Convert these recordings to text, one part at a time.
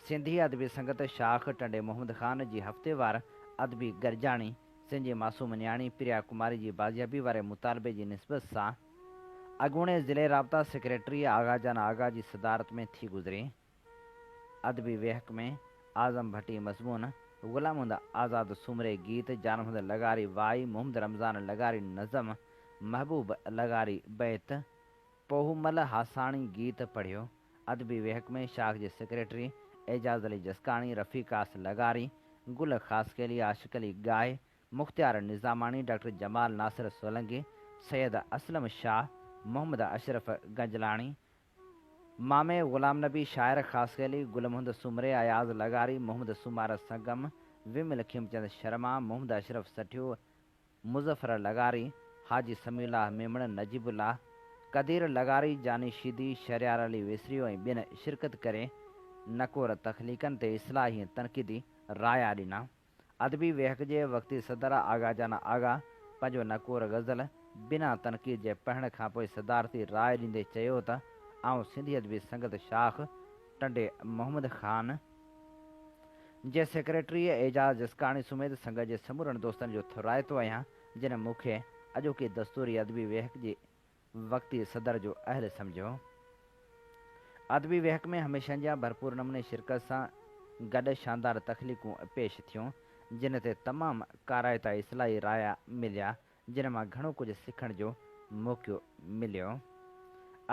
سنڌي ادبي سنگت شاخ ٽنڊي محمد خان جي هفتيوار ادبي گڏجاڻي سنڌ جي معصوم نياڻي پريا ڪماري جي بازيابي واري مطالبي جي نسبت سان اڳوڻي ضلعي رابطا سيڪريٽري آغا جان آغا جي صدارت ۾ ٿي گذري. ادبي ويهڪ ۾ اعظم ڀٽي مضمون، غلام محمد آزاد سومري گيت، جان محمد لغاري وائي، محمد رمضان لغاري نظم، محبوب لغاري بيت، پوهومل هاساڻي گيت پڙهيو. ادبي ويهڪ ۾ شاخ جي سيڪريٽري اعجاز علي جسڪاڻي، رفيق آس لغاري، گل خاصخيلي، عاشق علي ڳاهي، مختيار نظاماڻي، ڊاڪٽر جمال ناصر سولنگي، سيد اسلم شاهه، محمد اشرف گنجلاڻي، مامي غلام نبي شاعر خاصخيلي، گل محمد سومري، اياز لغاري، محمد سومار سنگم، ومل کيمچند شرما، محمد اشرف سٺيو، مظفر لغاري، حاجي سميع الله ميمڻ، نجيب الله، قدير لغاري، جاني شيدي، شهريار علي ويسريو ۽ ٻين شرڪت ڪري نڪور تخليقن تي اصلاحي ۽ تنقيدي رايا ڏنا. ادبي ويهڪ جي وقتي صدر آغا جان آغا پنهنجو نڪور غزل بنا تنقيد جي پڙهڻ کانپوء صدارتي راء ڏيندي چيو ته آئون سنڌي ادبي سنگت شاخ ٽنڊي محمد خان جي سيڪريٽري اعجاز جسڪاڻي سميت سنگت جي سمورن دوستن جو ٿورائتو آهيان جن مون کي اڄوڪي دستوري ادبي ويهڪ جي وقتي صدر جو اهل سمجهيو. ادبي ويهڪ ۾ هميشه جيان ڀرپور نموني شرڪت سان گڏ شاندار تخليقون پيش ٿيون جن تي تمام ڪارائتا اصلاحي رايا مليا جن مان گهڻو ڪجهه سکڻ جو موقعو مليو.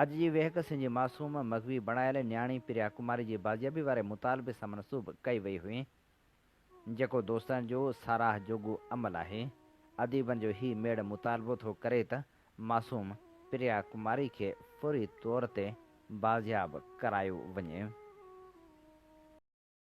اڄ جي ويهڪ سنڌ جي معصوم، مغوي بڻايل نياڻي پريا ڪماري جي بازيابي واري مطالبي سان منسوب ڪئي وئي هئي، جيڪو دوستن جو ساراهه جوڳو عمل آهي. اديبن جو هي ميڙ مطالبو ٿو ڪري ته معصوم پريا ڪماري کي فوري طور تي بازياب ڪرايو وڃي.